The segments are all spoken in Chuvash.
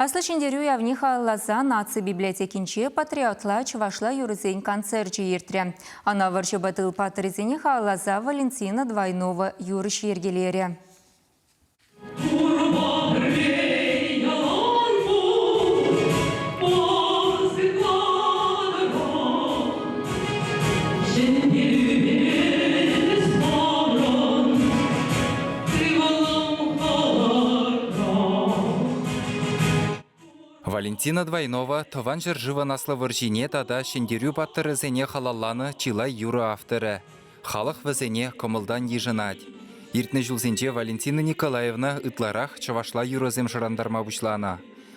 Аслӑ Ҫӗнтерӳ уявне халалласа наци библиотекинче патриотла чӑвашла юрӑсен концерчӗ иртрӗ. Ӑна вӑрҫӑпа тыл паттӑрӗсене халалласа Валентина Двойнова юрӑҫ йӗркелерӗ. Валентина Двойнова Тӑван ҫӗршывӑн Аслӑ вӑрҫине тата Ҫӗнтерӳ паттӑрӗсене халалланӑ чылай юрӑ авторӗ. Халӑх вӗсене кӑмӑлтан йышӑнать. Иртнӗ ҫулсенче Валентина Николаевна ытларах чӑвашла юрӑсем шӑрантарма пуҫланӑ.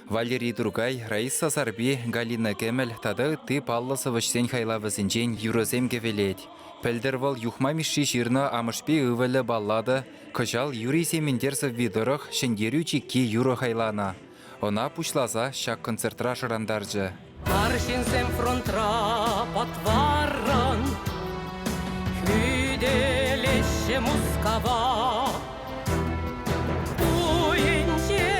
Валерий Туркай, Раиса Сарпи, Галина Кӗмӗл тата ытти паллӑ сӑвӑҫсен хайлавӗсенчен юрӑсем кӗвӗлет. Пӗлтӗр вӑл Юхма Мишши ҫырнӑ Амӑшпе ывӑлӗ баллада, кӑҫал Юрий Сементер сӑвви тӑрӑх Ҫӗнтерӳ чикки юрӑ хайланӑ. Ӑна пуҫласа ҫак концертра шӑрантарчӗ. Арҫынсем фронтра патваррӑн хӳтӗлеҫҫӗ Мускава. Уйӗнче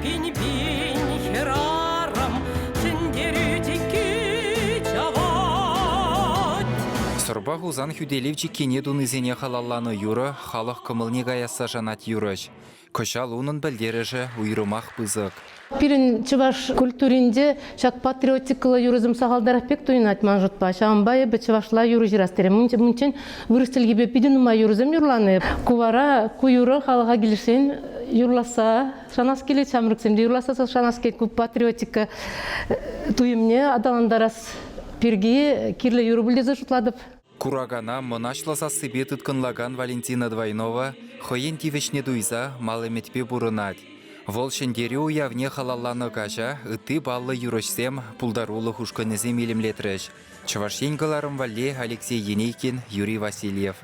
пин-пин хӗрарӑм ҫӗнтерӳ чикки чавать. Сӑрпа Хусан хӳтӗлев чиккине тунисене халалланӑ юрӑ халӑх кӑмӑлне каясса шанать юрӑҫ. Кӑҫал унӑн пӗлтерӗшӗ уйрӑмах пысӑк. Пирӗн чӑваш культуринче ҫак патриотикӑллӑ юрӑсем сахалтарах пек туйӑнать ман шутпа. Ҫавӑнпа эпӗ чӑвашла юрӑ ҫырас терӗм. Унччен вырӑс чӗлхипе питӗ нумай юрӑсем юрланӑ. Ку вара ку юрӑ халӑха килӗшсен юрласса шанас килет, ҫамрӑксем те юрласса шанас килет. Ку патриотика туйӑмне аталантарас пирки кирлӗ юрӑ пуль тесе шутлатӑп. Куракана мӑнаҫлӑ сассипе тыткӑнлакан Валентина Двойнова хӑйӗн тивӗҫне туйса мал ӗмӗтпе пурӑнать. Вӑл Ҫӗнтерӳ уявне халалланӑ каҫа ытти паллӑ юрӑҫсем, пултарулӑх ушкӑнӗсем илемлетрӗҫ. Чӑваш Ен кӑларӑм валли Алексей Енейкин, Юрий Васильев.